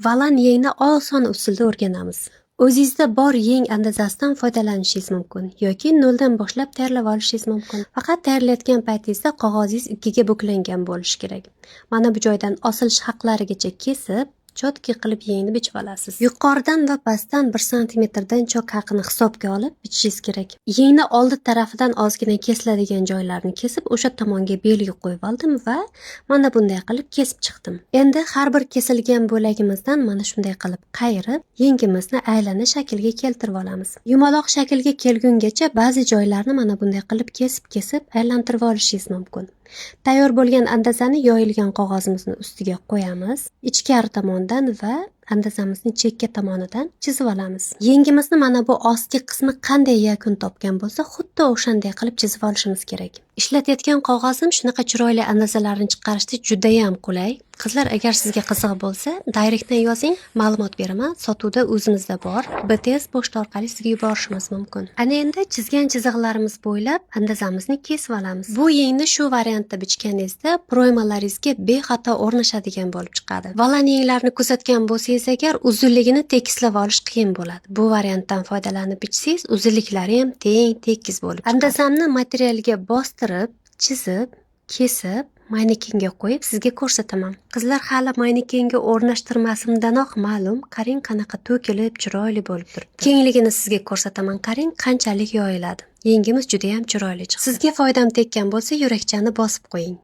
Volan yengni oson usulda o'rganamiz. O'zingizda bor yeng andazasidan foydalanishingiz mumkin yoki noldan boshlab tayyorlab olishingiz mumkin. Faqat tayyorlayotgan paytingizda qog'ozingiz ikkiga buklangan bo'lishi kerak. Mana bu joydan osilish haqlarigacha kesib, чётко qilib yengni bichib olasiz. Yuqoridan va pastdan 1 santimetrdan chok haqini hisobga olib bichishingiz kerak. Yengni oldi tarafidan ozgina kesiladigan joylarni kesib, o'sha tomonga belgi qo'yib oldim va mana bunday qilib kesib chiqdim. Endi har bir kesilgan bo'lagimizdan mana shunday qilib qayirib, yengimizni aylana shaklga keltirib olamiz. Yumaloq shaklga kelgungacha ba'zi joylarni mana bunday qilib kesib-kesib aylantirib olishingiz mumkin. Tayyor bo'lgan andazani yoyilgan qog'ozimizni ustiga qo'yamiz. Ichkari tomondan va andazamizni chekka tomonidan chizib olamiz. Yengimizni mana bu ostki qismi qanday yakun topgan bo'lsa, xuddi o'shanday qilib chizib olishimiz kerak. Ishlatayotgan qog'ozim shunaqa chiroyli andazalarni chiqarishda judayam qulay. Qizlar, agar sizga qiziq bo'lsa, direktdan yozing, ma'lumot beraman. Sotuvda o'zimizda bor. BTS pochta orqali sizga yuborishimiz mumkin. Ana endi chizgan chiziqlarimiz bo'ylab andazamizni kesib olamiz. Bu yengni shu variantda bichganingizda пройма laringizga bexato o'rnashadigan bo'lib chiqadi. Volan yenglarni kuzatgan bo'lsangiz agar, uzunligini tekislab olish qiyin bo'ladi. Bu variantdan foydalanib bichsangiz, uzunliklari ham teng, tekis bo'lib chiqadi. Andazamni materialga bostirib, chizib, kesib, manekenga qo'yib sizga ko'rsataman. Qizlar, hali manekenga o'rnashtirmasimdanoq ma'lum, qarang, qanaqa to'kilib, chiroyli bo'lib turibdi. Kengligini sizga ko'rsataman, qarang, qanchalik yoyiladi. Yengimiz juda ham chiroyli chiqdi. Sizga foydam tekkan bo'lsa, yurakchani bosib qo'ying.